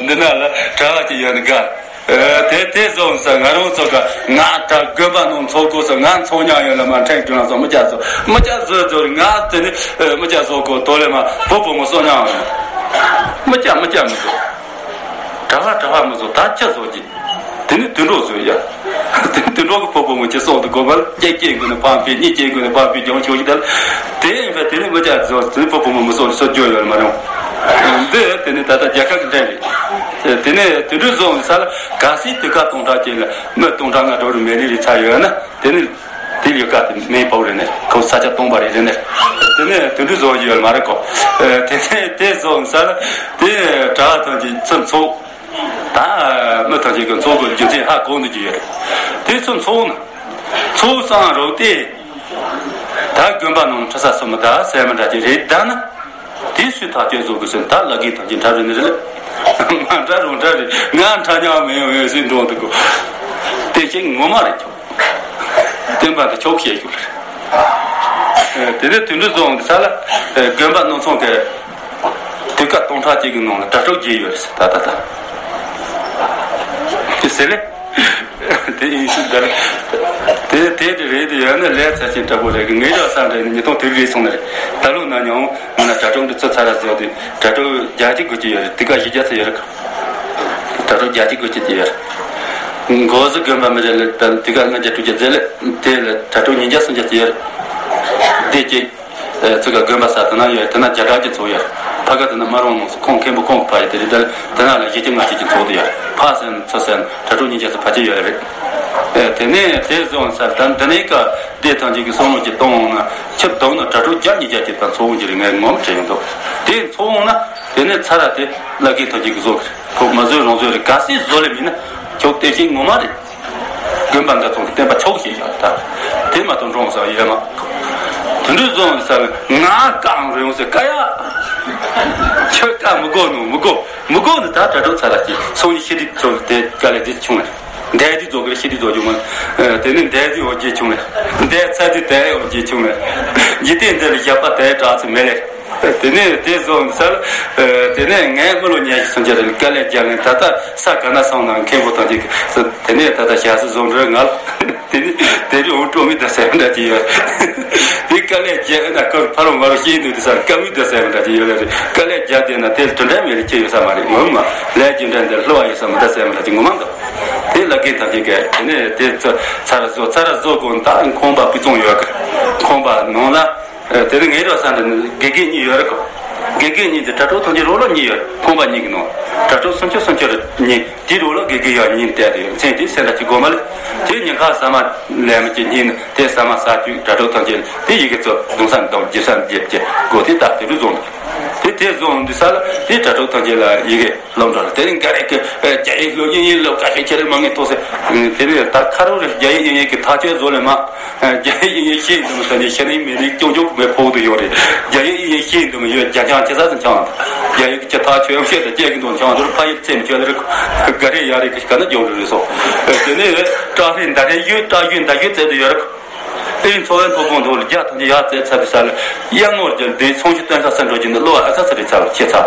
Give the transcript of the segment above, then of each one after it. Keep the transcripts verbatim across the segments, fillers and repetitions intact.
འདི་ན་ལ་གྲྭ་བ་ཅིག་ཡོད་ནི་དགའ། དེ་དེ་བཟོ་ས་ང་རང་ཚོ་ག་ང་ད་དགོན་པ་ནང་ཚོགས་གོ་ས་ང་ཚོགས་མྱངས་ཡོད་ལ་མ་འཕྲད་དུས་ན་ཚོ་མི་སྐྱ་ཚོ་མི་སྐྱ་བཟོ་བཟོ་རེད། ང་དེ་ནི་མི་སྐྱ་བཟོ་གོ་དོ་ལེ་མ་བུ་བུ་མོ་སོ་མྱངས་ཡོད། མི་སྐྱ་མི་སྐྱ་མི་བཟོ། གྲྭ་བ་གྲྭ་བ་མི་བཟོ། ད་སྐྱ་བཟོ་གི། དེ་ནི་དུད་འགྲོ་བཟོ་ཡ། དེ་ནི་དུད་འགྲོ་གི་བུ་བུ་མོ་ཅི་སོགས་དུ་དགོན་པ་ལ་སྐྱེ་སྐྱེ་དགོས་ནི་ཕམ་པའི་གཉིས་སྐྱེ་དགོས་ནི་ཕམ་པའི་ལྗོངས་ཆོག་གི་ད་ལ། དེ་ཡིན་པ་དེ་ནི་མི་སྐྱ་བཟོ་དེ་ནི་བུ་བུ་མོ་མི་བཟོ་ལ་སོ་བརྗོད་ཡོད་ལ་མ་རུང་། འདི་དེ་ནི་ད་ལྟ་རྒྱལ་ཁབ་ཀྱི་འབྲེལ་རེད། དེ་ནི་དུད་འགྲོ་བཟོ་ས་ལ་གལ་སྲིད་དུས་སྐབས་སྟོང་ཕྲག་ཅིག་ལ་མི་སྟོང་ཕྲག་ལྔ་དྲུག་རེ་མེ་རི་རི་ཚ་ཡོད་ན། དེ་ནི་དེ་ལས་ཀ་དེ་མེ་ཕོག་རེད་ནས་ཁོ་ས་ཆ་སྟོང་པ་རེད་རེད་ནས། དེ་ནི་དུད་འགྲོ་བཟོ་རྒྱུ་ཡོད་མ་རེད་གོ། དེ་ནི་དེ་བཟོ་ས་ལ་དེ་གྲྭ་བ་ཐམས་ཅད་ཚུར་འཚོགས། ད་མི་ཐམས་ཅད་ཀྱི་འཚོགས་དགོས་རྒྱུ་མཚན་ཧ་གོ་འདུག་རྒྱུ་ཡོད་རེད། དེ་ཚུར་འཚོགས་ན་འཚོགས་སང་རོགས་དེ་ད་དགོན་པ་ནང་ཁྲི་ས་སུ་མི་ད་ཟེར་མི་འདྲ་ཅིག་རེད་ད་ན། དེ་སུས་ཐག་གཅོད་བཟོ་དགོས་ཟེར་ན་ད་བླ་རྒན་ཐམས་ཅད་འདྲ་རེད་ནི་རེད། ང་འདྲ་རུང་འདྲ་རེད། ང་འདྲ་མཉམ་མི་ཡོང་ངས་ཟིན་འགྲོ་འདུག་གོ། དེ་ཅིག་ངོ་མ་རེད་ཀྱང་། བསྟན་པ་འདི་ཆོག་བཤད་རྒྱུ་རེད། དེ་ནས་དུད་འགྲོ་བཟོ་འོང་གི་ས་ལ་དགོན་པ་སྣ་ཚོགས་ཀྱི་དུས་སྐབས་སྟོང་ཕྲག་གཅིག་གི་ནང་ལ་གྲྭ་ཕྲུག་བརྒྱད་ཡོད་རེད་ཟེར་ད་ད་ད། དེ་ཟེར་ལེ། དེ་ཡིན་ཤུགས་དར། དེ་དེ་དེ་རེད་དེ་ཡོད་ན་ལས་ཚ་ཆེན་དྲག་པོ་རེད་གི། ངའི་རོགས་སམ་རེད་ནི་ཉིས་སྟོང་དུ་རེད་སོང་ནི་རེད། ད་ལོ་ན་མྱོང་ང་ན་གྲྭ་ཕྲུག་འདི་ཚོ་ཚ་ར་བཟོ་དུས་གྲྭ་ཕྲུག་བརྒྱ་ཅིག་དགུ་ཅིག་ཡོད་རེད། དེ་ག་བཞི་བརྒྱ་ཚོ་ཡོད་རེད་གི། གྲྭ་ཕྲུག་བརྒྱ་ཅིག་དགུ་ཅིག་ཅིག་ཡོད་རེད། འགོ་བཟོ་དགོན་པ་མི་རེད་ལ་དེ་ག་ལྔ་བརྒྱ་དྲུག་བརྒྱ་ཟེར་ལེ། དེ་ལ་གྲྭ་ཕྲུག་ཉིས་བརྒྱ་སུམ་བརྒྱ་ཅིག་ཡོད་རེད། དེ་ཅིག་ཚུགས་ཀ་དགོན་པ་ས་དེ་ན་ཡོད། དེ་ན་རྒྱ་གར་གྱི་ཚོགས་ཡོད། ཕ་ག་དེ་ན་མ་རོང་ནང་སུ་ཁོང་མཁན་པོ་ཁོང་གི་ཕ་ཡི་དེ་རེད། དེ་ན་ལ་བཞི་བཅུ་ལྔ་བཅུ་གྱི་ཚོགས་དེ་ཡོད། ཕ་སེན་ཚོ་སེན་གྲྭ་ཕྲུག་ཉིས་བརྒྱ་ཚོ་ཕ་གི་ཡོད་རེད། དེ་ནས་དེ་བཟོ་ས་ད་འདི་ནས་ཀ་སྡེ་ཐམས་ཅད་ཀྱི་བསམ་བློ་ཅིག་གཏོང་འོང་ན་ཁྱབ་བསྡོམས་ན་གྲྭ་ཕྲུག་བརྒྱ་ཉིས་བརྒྱ་ཅིག་དང་ཚོགས་འོང་རྒྱུ་རེད། ངས་ངོམ་དྲན་ཡོང་འདུག་དེ་ཚོགས་འོང་ན་དེ་ནས་ཚ་ར་དེ་བླ་རྒན་ཐམས་ཅད་ཀྱི་བཟོ་གི་རེད། ཁོ་མ་བཟོས་རང་བཟོས་རེད། གལ་སྲིད་བཟོ་ལེ་མིན་ན་ཁྱོད་བལྟས་ཤིང་ངོ་མ་རེད། དགོན་པ་འདི་ཚོ་གི་བསྟན་པ་ཆོག་ཤེས་ཡོད་ད། དེ་མ་གཏོགས་འགྲོ་ས་ཡོད་མ། དེ་འདྲ་བཟོ་ས་ལ་ང་ཀའང་རེད་ཟེར་ཀ་ཡ། ཁྱོད་ཀ་མི་དགོ་ནོ་མི་དགོ་མི་དགོ་ནི་ད་གྲྭ་ཕྲུག་ཚ་ལ་ཅི་སོང་ཡི་ཤི་དི་ཚོ་དེ་ཀ་ལས་དེ་ཆུང་ལ། འདས་དེ་རྫོགས་གི་ཤི་དི་རྫོགས་རྒྱུ་མ། དེ་ནི་འདས་དེ་འོ་རྒྱས་ཆུང་ལ། འདས་ཚ་དེ་དེ་འོ་རྒྱས་ཆུང་ལ། འཇིག་རྟེན་འདི་ལ་བཞག་པ་དེ་དྲག་ཚུལ་མེད་ལེ། དེ་ནས་དེ་བཟོ་ས་ལ། དེ་ནས་ངས་མི་ལོ་ཉི་ཤུ་སུམ་ཅུ་རེ་དཀའ་ལས་རྒྱག་ངས་ད་ལྟ་ས་ག་ན་སོང་ན་མཁན་པོ་དང་ཅིག་དེ་ནས་ད་ལྟ་ཞག་སུ་བཟོ་འདྲ་ང་ལ། དེ་ནས་དེ་རིང་འུ་སྤྲོ་མི་ད་ཟེར་འདྲ་ཅིག་ཡོད། དེ་དཀའ་ལས་རྒྱག་ན་ཁོར་ཕ་རོ་མ་རོ་ཤེས་འདུག་དེ་ས་དཀའ་མི་ད་ཟེར་འདྲ་ཅིག་ཡོད་ལ་རེད། དཀའ་ལས་རྒྱག་བསྡད་ན་དེ་དོན་འབྲས་མེད་ལ་ཁྱེད་ཡོད་ས་མ་རེད། ངོ་མ་ལས་རྒྱུ་འབྲས་འདི་བསླུ་བ་ཡོད་ས་མི་ད་ཟེར་འདྲ་ཅིག་ངོ་མ་འདུག་དེ་ལ་རྒན་ཐམས་ཅད་ཀྱིས་དེ་ནས་དེ་ཚ་ཚ་ར་བཟོ་ཚ་ར་བཟོ་དགོས་ད་ཁང་པ་སྤུས་གཙང་ཡོད་གི། ཁང་པ་ནང་ལ། དེ་ནི་ངའི་རོགས་ས་འདི་ནི་དགེ་རྒན་གཉིས་ཡོད་རེད་གོ། དགེ་རྒན་གཉིས་དེ་གྲྭ་ཕྲུག་ཐམས་ཅད་རོགས་ལ་གཉིས་ཡོད། ཁང་པ་གཉིས་ཀྱི་ནང་གྲྭ་ཕྲུག་སུམ་ཅུ་སུམ་ཅུ་རེ་གཉིས་དེའི་རོགས་ལ་དགེ་རྒན་ཡང་གཉིས་བསྡད་དེ་ཡོད། མཚན་དེ་སེམས་ལ་ཅིག་དགོས་མ་ལེ། དེ་ཉིན་ཁ་ཟ་མ་ལས་མི་གཅིག་གཉིས་ནི་དེ་ཟ་མ་ཟ་དུས་གྲྭ་ཕྲུག་ཐམས་ཅད་དེ་ཡི་གེ་ཚོ་གདུང་ས་འདོམ་རྒྱུ་ས་འདེབས་ཀྱི་སྒོ་དེ་ད་དེ་རུ་བཟུང་། དེ་དེ་བཟུང་འདི་ས་ལ་དེ་གྲྭ་ཕྲུག་ཐམས་ཅད་ལ་ཡི་གེ་སློབ་འགྲོ་ལ་དེ་རིང་འགའ་རེ་གི་རྒྱ་ཡིག་སློབ་ཡིན་ཡིན་སློབ་ཁ་ཤས་ཁྱེད་རེ་མ་ངེས་ཐོག་ཟེར། དེ་ནས་ད་ཁ་རོག་རེ་རྒྱ་ཡིག་ཡིན་ཡིན་གི་ཐག་གཅོད་བཟོ་ལེ་མ། རྒྱ་ཡིག་ཡིན་ཡིན་ཤེས་འདུག་མི་ཟེར་ནས་ཤེས་ནི་མེད་ནི་ཅུང་ཅུང་མེད་ཕོག་ཏུ་ཡོད་རེད། རྒྱ་ཡིག་ཡིན་ཡིན་ཤེས་འདུག་མི་ཡོད་རྒྱ་ཆང་ཅི་ཟ་ཟིན་ཆང་། རྒྱ་ཡིག་གི་ཐག་ཆོད་བཤད་དུ་སྐྱེས་ཀྱི་འདུག་ཆང་འདུར་ཕ་ཡིག་ཚེ་མི་ཆོད་ལེ་རེད། ག་རེ་ཡ་རེད་གི་ག་ན་འཇོག་རེ་རེད་སོ། དེ་ནས་བཀྲ་ཤིས་ཟླ་ཧྲེ་ཡོད་བཀྲ་ཤིས་ཟླ་ཤོད་བཙལ་དུ་ཡོད་རེད། ཨེ་འཚོ་བའི་མཐོ་སྒང་དུ་རྒྱ་ཐམས་ཅད་ཡར་བཙལ་ཚར་དུས་ས་ལ་གཡང་ངོར་གྱི་འདི་ཚོང་ཞིག་སྟོན་ས་ས་འགྲོ་གྱི་འདི་གློ་བ་ཨ་ཚ་ཚ་རེད་ཚར་ཁྱེད་ཚར།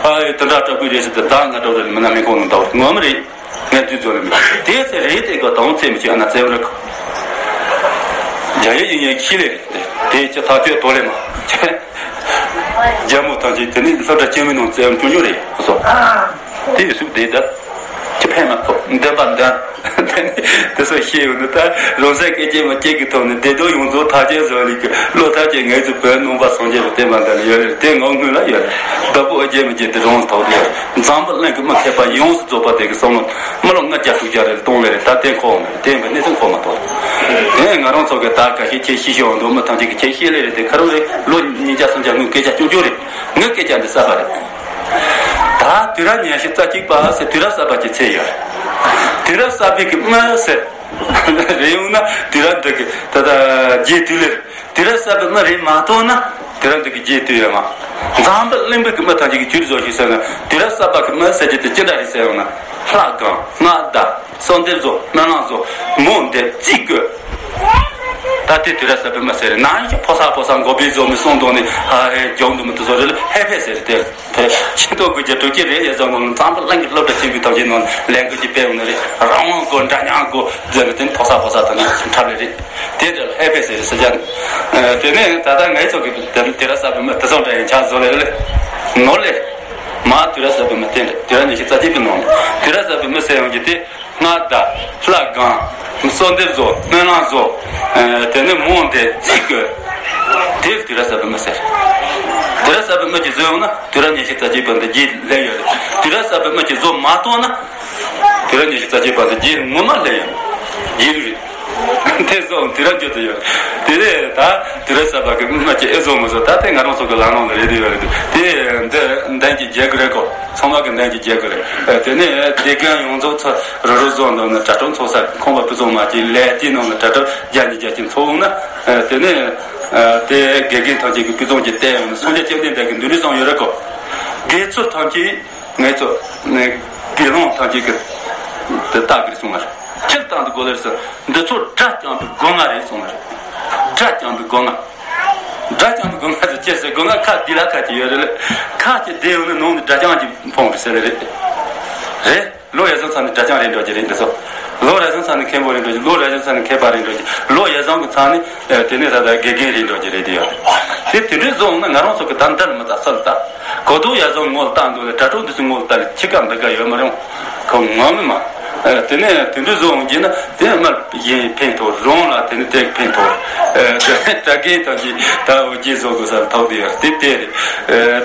ཨ་ཡོད་དེ་འདྲ་སྤྲ་པོའི་རེ་ཞིག་ཏུ་ཟླ་ལྔ་འགྲོ་རེ་མི་ན་མི་ཁོང་ནང་འདའ་བར་ངོ་མ་རེད། ངས་དུས་ཚོད་ལ་མི་དེ་ཚེ་རེད་དེ་ག་དང་ཚེ་མི་ཆོད་ན་བཙལ་བར་ཁོ། རྒྱ་ཡིག་ཡིན་ཡིན་ཁྱི་ལེ་རེད་དེ་ཁྱི་ཐག་གཅོད་དོ་ལེ་མ། རྒྱ་མོ་ཐམས་ཅད་དེ་ནི་སློབ་གྲྭ་སྐྱེ་མི་ནང་བཙལ་བར་སྐྱོན་ཡོད་རེད་ཁོ་སོ། དེ་ཡི་སུག་དེ་ད་ཁྱི་ཕན་མ་ཐོག་འདོན་པ་འདོན། དེ་ནི་དེ་ཚོ་ཤེས་ཡོང་ནི་ད་རང་སའི་སྐད་ཆ་མ་སྐྱེས་ཀྱི་ཐོག་ནས་བདེ་སྡུག་ཡོངས་རྫོགས་ཐག་གཅོད་བཟོ་ལེ་གི་བློ་ཐག་གཅོད་ངལ་རྩོལ་བོད་ནང་པ་སངས་རྒྱས་པ་བསྟན་པ་འདི་ལ་ཡོད་རེད། དེ་ངོ་སྔོན་ལ་ཡོད་རེད། བདག་པོ་ཨོ་རྒྱན་མི་རྒྱལ་དེ་རང་ཐོག་ཏུ་ཡོད་རེད། འཛམ་བུ་གླིང་གི་མི་མཁས་པ་ཡོངས་སུ་རྫོགས་པ་དེ་གི་བསམ་བློ་མི་ལོ་ལྔ་བརྒྱ་དྲུག་བརྒྱ་རེ་གཏོང་ལེ་རེད། ད་དེ་ཁོག་ནས་དེ་མི་གནས་ཚུལ་ཁོག་མ་གཏོགས། དེ་ང་རང་ཚོ་གི་ད་ག་ཤེད་ཁྱེད་ཤེས་ཤེས་འོང་འདུག་མི་ཐམས་ཅད་ཀྱི་ཁྱེད་ཤེས་ལེ་རེད། དེ་ཁ་རུ་རེད། ལོ་ཉིས་བརྒྱ་སུམ་བརྒྱ་སྔོན་སྐད་ཆ་སྐྱོ་སྐྱོ་རེད། ངའི་སྐད་ཆ་འདི་གསར་པ་རེད། ད་དུས་རབས་ཉི་ཤུ་རྩ་གཅིག་པ་ཟེར་དུས་རབས་གསར་པ་ཅིག་ཚེ་ཡོད། དུས་རབས་གསར་པའི་གི་མི་ཟེར། རེ་ཡོང་ན་དུས་རབས་འདི་གི་ད་ལྟ་རྗེས་དུས་ལེར་དུས་རབས་གསར་པའི་མི་རེད་མ་གཏོགས་ན་དུས་རབས་འདི་གི་རྗེས་དུས་ཡོད་མ། འཛམ་བུ་གླིང་པའི་གི་མི་ཐམས་ཅད་ཀྱི་དུས་བཟོ་ཞིག་ཟེར་ན་དུས་རབས་གསར་པ་གི་མི་ཟེར་རྒྱུ་དེ་ཅི་འདྲ་རེད་ཟེར་ཡོང་ན། ལྷ་སྒང་སྔགས་བརྡ་གསོལ་འདེབས་བཟོ་སྨོན་ལམ་བཟོ་མོ་འདེབས་རྩིས་བཀོད། ད་དེ་དུས་རབས་གསར་པའི་མི་ཟེར་ནའང་ཡང་ཕོ་གསར་ཕོ་གསར་མགོ་པའི་བཟོ་མི་གསུང་དོན་ནི་ཧ་ཧེ་རྒྱུག་འདུག་མི་དུ་བཟོ་རེ་ལ་ཧེ་ཕེ་ཟེར་དེ་ཕེ་ཆེ་མཐོ་དགོས་རྒྱུ་དྲུག་ཅུ་རེ་ཡ་བཟང་ངོ་གཙང་པོ་གླིང་གི་སློབ་གྲྭ་ཆེན་པོའི་ཐམས་ཅད་ནང་ལས་འགུལ་གྱི་སྤེལ་ཡོང་ནི་རེད། རང་དབང་དགོས། འདྲ་མཉམ་དགོས་ཟེར་ནས་དེ་ནི་ཕོ་གསར་ཕོ་གསར་དང་ནི་འཁྲབ་ལེ་རེད། དེ་འདྲ་ལ་ཧེ་ཕེ་ཟེར་རེ་ཟེར་རྒྱུ་ནི། དེ་ནས་ད་ལྟ་ངའི་ཚོ་གི་དུས་རབས་གསར་པའི་མི་དུ་བཟོ་འདྲ་ཡིན་ཆགས་བཟོ་ལེ་རེ་ལེ་ནོར་ལེ། མ་དུས་རབས་གསར་པའི་མི་བསྟན་རེད། དུས་རབས་ཉི་ཤུ་རྩ་གཅིག་པའི་ནང་དུས་རབས་གསར་པའི་མི་ཟེར་ཡོང་རྒྱུ་དེ། སྔགས་བཟླ། ལྷ་སྒོམ། གསོལ་འདེབས་བཟོ། སྨོན་ལམ་བཟོ། ཨ་དེ་ནས་མོ་འདི་ཚིག་དགོས། དེ་དུས་རབས་གསར་པའི་མི་ཟེར། དུས་རབས་གསར་པའི་མི་གྱིས་བཟོས་ཡོང་ན་དུས་རབས་ཉི་ཤུ་རྩ་གཅིག་པ་འདི་རྗེས་ལས་ཡོད་རེད། དུས་རབས་གསར་པའི་མི་གྱིས་བཟོ་མ་གཏོང་ན་དུས་རབས་ཉི་ཤུ་རྩ་གཅིག་པ་འདི་རྗེས་ངོ་མ་སླེབས་ཡོང་། རྗེས་ལུས་རེད། དེ་སོང་དུས་རབས་འགྱུར་དུ་ཡོད། དེ་ནས་ད་དུས་རབས་གསར་པ་གི་མི་གྱིས་ཨེ་བཟོ་མི་བཟོ་ད་དེ་ང་རང་ཚོ་གི་ལམ་ལྷོང་ལ་རེད་དུ་ཡོད་རེད་དུ། དེ་འདི་འདན་གྱི་རྒྱལ་གི་རེད་གོ། ཚང་མ་གི་འདན་གྱི་རྒྱལ་གི་རེད། དེ་ནས་དེ་གན་ཡོངས་རྫོགས་ཚོ་རུ་རུ་བཟོ་འདུག་ནི་དྲ་གྲོགས་ཚོགས་ས་ཁོང་པ་ཕུ་ཚོགས་མ་གྱི་ལས་དེ་ནང་ནི་དྲ་གྲོགས་རྒྱ་ཉི་རྒྱ་གྱི་ཚོགས་ནི། དེ་ནས་དེ་དགེ་རྒན་ཐམས་ཅད་ཀྱི་ཕུ་ཚོགས་ཀྱི་བསྟན་ཡོང་ནི་སངས་རྒྱས་བཅོམ་ལྡན་འདས་ཀྱི་འདུལ་རིས་བཟང་ཡོད་རེད་གོ། དགེ་ཚུལ་ཐམས་ཅད། ངས་ཚོ་ནས་དགེ་སློང་ཐམས་ཅད་ཀྱི་དེ་ལྟ་གིར་གསུངས་ལ། ཁྱེད་དང་དུ་གོ་ལེར་སོ་འདི་ཚོ་དགྲ་བཅོམ་པའི་སྒོ་ང་རེད་གསུངས་ལ། དགྲ་བཅོམ་པའི་སྒོ་ང་། དགྲ་བཅོམ་པའི་སྒོ་ང་དུ་ཅེས་སོ་སྒོ་ང་ཁ་འདི་ལ་ཁ་ཅིག་ཡོད་རེད་ལ། ཁ་ཅིག་བསྡད་ཡོང་ན་ནང་དུ་དགྲ་བཅོམ་གྱི་ཕོངས་རེད་ཟེར་རེད། རེད། ལོ་ཡ་བཟང་ཚང་ནི་དགྲ་བཅོམ་རེད་འགྲོ་གི་རེད་འདི་ཚོ། ལོ་ར་བཟང་ཚང་ནི་མཁན་པོ་རེད་འགྲོ་གི། ལོ་ར་བཟང་ཚང་ནི་མཁས་པ་རེད་འགྲོ་གི། ལོ་ཡ་བཟང་གི་ཚང་ནི་དེ་ནས་ད་ལྟ་དགེ་རྒན་རེད་འགྲོ་གི་རེད་དེ་ཡོད་རེད། དེ་དེ་འདྲའི་བཟོ་འོང་ན་ང་རང་ཚོ་གི་ད་འདར་མི་ད་སལ་ད། གོ་ཐོག་ཡ་བཟང་ངོ་ལ་བཏང་འདུག་ལ་དྲ་གྲོགས་འདི་ཚོ་ངོ་ལ་ལྟ་ལ་ཁྱི་ཀ་འདི་ག་ཡོད་མ་རུང་། ཁོ་ངོ་མི་མ། དེ་ནས་དེ་འདྲའི་བཟོ་འོང་རྒྱུ་ན་དེ་སྔར་གཞན་ཕན་ཐོགས་རང་ལ་དེ་ནས་དེ་ཕན་ཐོགས། དེ་ནས་དྲ་རྒན་དང་གི་ད་འོ་རྒྱན་བཟོ་དགོས་ས་ལ་ཐོག་དེ་ཡོད་དེ་དེ་རེད།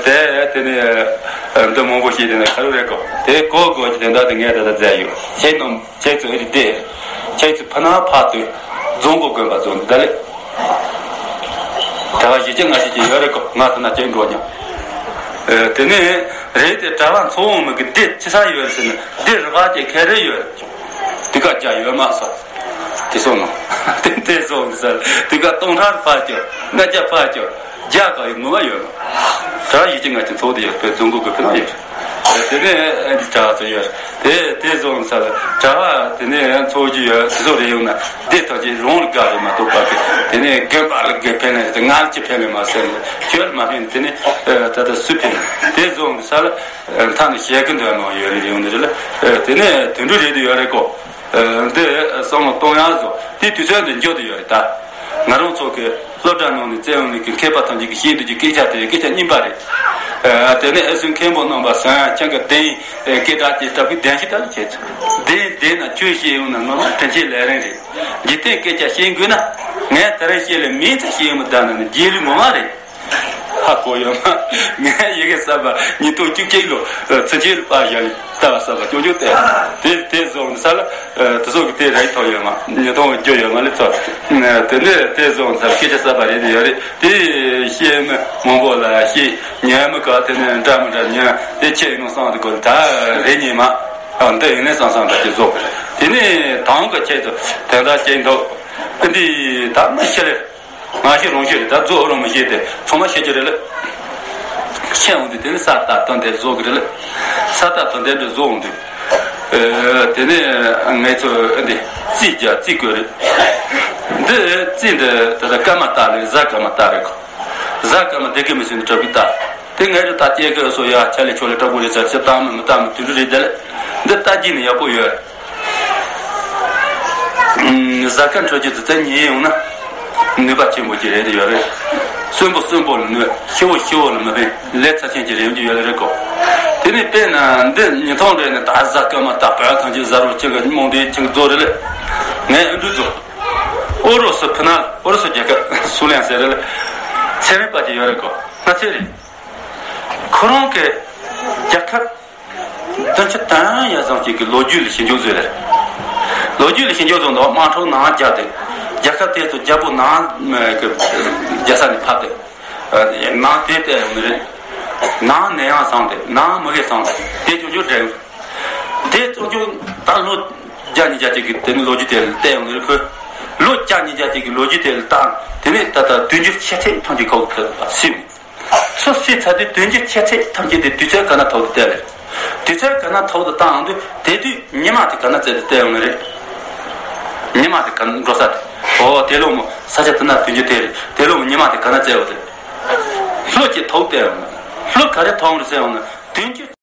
དེ་དེ་ནས་འདི་མང་པོ་ཤེས་དེ་ནས་ཁ་རུ་རེད་གོ། དེ་གོ་དགོས་ཀྱི་དེ་འདྲ་དེ་ངས་ད་ལྟ་མཛད་ཡོད་ཁྱེད་རྣམས། ཁྱེད་ཚོ་ཨེ་རི་བལྟས། ཁྱེད་ཚོ་ཕ་ན་ཕ་ཏོས། རྫོང་གོ་དགོན་པ་རྫོང་འདི་ལས། གྲྭ་བ་བཞི་བཅུ་ལྔ་བཅུ་ཅིག་ཡོད་རེད་གོ། ང་ཚོ་ན་ཅིག་འགྲོ་མྱོང་། ཨེ་དེ་ནས་རེད་དེ་གྲྭ་བ་ཚོ་བོ་མི་གི་སྡེ་ཅི་ས་ཡོད་ཟེར་ན་སྡེ་རུ་བ་ཅིག་ཁེ་རེ་ཡོད། དེ་ག་རྒྱ་ཡོད་མ་སོ། དེ་སོང་ནོ། དེ་དེ་སོང་ཟེར་དེ་ག་སྟོང་ཕྲག་ཕ་ཅོ་ལྔ་བརྒྱ་ཕ་ཅོ། རྒྱ་ག་ཡི་ངོ་མ་ཡོད་མ། གྲྭ་བ་ཡིད་ཀྱི་ང་ཅིག་ཚོགས་དེ་ཡོད་པའི་རྫོང་གོ་གི་ཕི་ན་ཡོད། དེ་ནས་ཨ་ནི་གྲྭ་བ་ཚོ་ཡོད། དེ་དེ་བཟོ་ས་ལ་གྲྭ་བ་དེ་ནས་ཡང་ཚོགས་རྒྱུ་ཡོད་དེ་ཚོ་རེ་ཡོང་ན་དེ་ཐག་ཆོད་རང་ལ་དགའ་རེ་མ་གཏོགས་པ་གི་དེ་ནས་དགོན་པ་ལ་དགེ་ཕན་ལས་དེ་ང་ལ་ཅི་ཕན་ལས་མ་ཟེར་ནས་ཁྱོད་ལ་མ་ཕན་དེ་ནས་ད་ལྟ་སུ་ཕན་དེ་བཟོ་ས་ལ་མཐའ་ནས་ཞེ་གི་འདོད་མ་ཡོད་རེ་ཡོང་ནི་རེ་ལ་དེ་ནས་དུད་འགྲོ་རེད་དུ་ཡོད་རེད་གོ། འདི་བསམ་བློ་གཏོང་ཡག་བཟོ་དེ་དུས་ཚོད་འདི་འཇོག་ཏུ་ཡོད་རེད་ད། ང་རང་ཚོ་གི་སློབ་གྲྭ་ནང་ནས་བཙལ་ཡོང་ནས་ཀྱི་མཁས་པ་ཐམས་ཅད་ཀྱིས་བཤད་འདུག་ཀྱི་སྐད་ཆ་དེ་སྐད་ཆ་རྙིང་པ་རེད། དེ་ནས་ཨེ་སུའི་མཁན་པོ་རྣམ་པ་སོན་ཅང་གི་བདེན་སྐད་གྲགས་ཀྱི་དྲག་པོའི་བདེན་ཤེས་ལྟར་བྱས་ཚུལ་བདེན་བདེན་ན་ཆོས་བཤད་ཡོང་ན་ངོ་མ་དྲིན་ཆེན་ལས་རིང་རེད། འཇིག་རྟེན་སྐད་ཆ་བཤད་དགོས་ན་ངས་དེ་རིང་བཤད་ལས་མིན་ཚེ་བཤད་ཡོང་མི་ད་ན་ནི་རྗེས་ལུས་ངོ་མ་རེད། ཧ་གོ་ཡོད་མ། ངས་ཡི་གེ་གསར་པ་ཉིས་སྟོང་བཅུ་གཅིག་ལོ་ཚུན་ཆད་ལ་པར་བཞག་ལྟ་བ་གསར་པ་སྐྱོང་རྒྱུ་དེ་དེ་དེ་བཟོ་ས་ལ་དེ་ཚོ་གི་དེ་རེག་ཐོག་ཡོད་མ་ཉིས་སྟོང་བཅུ་ཡོད་མ་ལས་ཚོ་དེ་ནས་དེ་བཟོ་ས་སྐད་ཆ་གསར་པ་རེད་ཡོད་རེད་དེ་བཤད་མི་མང་པོ་ལ་བཤད་ཉན་མི་ག་དེ་ནས་འདྲ་མི་འདྲ་ཉན་དེ་ཁྱེད་ཡིན་ནོ་བསམ་དུ་གོ་ད་རེད་ཉན་མ་འདི་ཡིན་ནས་བསམ་བསམ་འདྲ་ཅིག་བཟོ་དེ་ནས་དང་གི་ཁྱེད་ཚོ་དེ་འདྲ་བཤད་འདུག་འདི་ད་མི་ཤི་རེད། ང་ཤི་རང་ཤི་རེད་ད་རྫོགས་རང་མི་ཤེས་ཏེ་ཚང་མ་ཤི་རྒྱུ་རེད་ལ། ཤི་འོང་དུས་དེ་ནི་ས་རྟ་དོན་དེ་རྫོགས་ཀྱི་རེད་ལ། ས་རྟ་དོན་དེ་འདྲ་རྫོགས་འོང་དུས། དེ་ནས་ངས་ཚོ་འདི་རྩིས་རྒྱག་རྩིས་དགོས་རེད། འདི་རྩིས་འདི་ད་ལྟ་སྐར་མ་རྟགས་རེད་གཟའ་སྐར་མ་རྟགས་རེད་གོ། གཟའ་སྐར་མ་འདི་གི་མི་ཤེས་ནི་གྲོགས་པོའི་རྟགས། དེ་ངའི་རུ་རྟགས་སྐྱེ་གི་སོ་ཡ་ཆ་ལས་ཆོ་ལས་གྲོགས་པོ་རེད་ཟེར་ཞིབ་བཏང་མི་མི་བཏང་མི་དུད་འགྲོ་རེད་དེ་ལ། འདི་རྟགས་རྒྱུན་ནི་ཡག་པོ་ཡོད། གཟའ་སྐར་འཕྲོད་རྒྱུ་དེ་ཚེ་ཉིན་ཡོང་ན། ནུས་པ་ཆེན་པོ་ཅིག་རེད་དེ་ཡོད་རེད། གསོན་པོ་གསོན་པོ་ལ་ནུས་ཤི་བོ་ཤི་བོ་ལ་མི་ཕན་ལས་ཚབས་ཆེན་གྱི་རེ་ཡོང་རྒྱུ་ཡོད་ལ་རེད་གོ། དེ་ནས་དཔེར་ན་འདི་ཉིན་ཐོང་རེད་ནས་ད་གཟའ་སྐར་མ་ད་བོད་ཐང་ཆེན་གཟའ་རོ་ཆེན་གི་རྨོངས་དེ་ཆེན་གི་རྫོགས་རེད་ལ། ངས་ཨ་འདུ་རྫོགས། ཨོ་རོ་སུ་ཕི་ན་ཨོ་རོ་སུ་རྒྱལ་ཁབ་སུ་ལེན་ཟེར་རེད་ལ། ཚན་རིག་པ་ཅིག་ཡོད་རེད་གོ། ང་ཚོས་རེད། ཁོ་རང་གི་རྒྱལ་ཁབ་བདུན་ཅུ་དོན་ཡ་ཙམ་ཅིག་གི་ལོ་རྒྱུས་ལ་ཞིབ་འཇུག་བཟོས་རེད། ལོ་རྒྱུས་ལ་ཞིབ་འཇུག་བཟོས་འདུག་དམངས་ཁྲོད་ནང་རྒྱ་དེ་རྒྱལ་ཁབ་དེ་ཚོ་རྒྱལ་པོ་ནང་གི་རྒྱལ་ས་ནས་ཕབ་སྟེ་ནང་དེ་བལྟས་ཡོང་ནི་རེད། ནང་ནད་ཡམས་བཟང་སྟེ་ནང་མུ་གེ་བཟང་སྟེ་དེ་ཅུང་ཅུང་འདྲ་ཡོད། དེ་ཅུང་ཅུང་ད་ལོ་བརྒྱ་ཉིས་བརྒྱ་ཅིག་གི་དེ་ནི་ལོ་རྒྱུས་དེ་ལ་བལྟས་ཡོང་ནི་རེད་ཁོས། ལོ་བརྒྱ་ཉིས་བརྒྱ་ཅིག་གི་ལོ་རྒྱུས་དེ་ལ་བལྟས་དེ་ནས་ད་ལྟ་དུས་འགྱུར་ཆེ་ཚད་ཐམས་ཅད་ཁོ་གི་ཕེབས་པ་སྲིད། སུ་སྲིད་ཚར་དུས་དོན་གྱི་ཁྱད་ཚད་ཐམས་ཅད་དེ་དུས་ཚོད་ག་ན་ཐོག་ཏུ་བལྟས་རེད། དུས་ཚོད་ག་ན་ཐོག་ཏུ་བཏང་དུས་དེ་དུས་ཉི་མ་དེ་ག་ན་བཙལ་ཏེ་བལྟས་ཡོང་ནི་རེད། ཉི་མ་དེ་ག་ན་འགྲོ་ས་དེ་ ཨོ་དེ་ལོ་མོ་ས་ཆ་དེ་ན་དུས་རྒྱུན་དེ་རེད། དེ་ལོ་མོ་ཉི་མ་དེ་ག་ན་བཙལ་བ་དེ། ལྷོ་ཀྱི་ཐོག་བལྟས་ཡོང་ན། ལྷོ་ག་རེ་མཐོང་རེད་ཟེར་ཡོང་ན་དུས་རྒྱུན།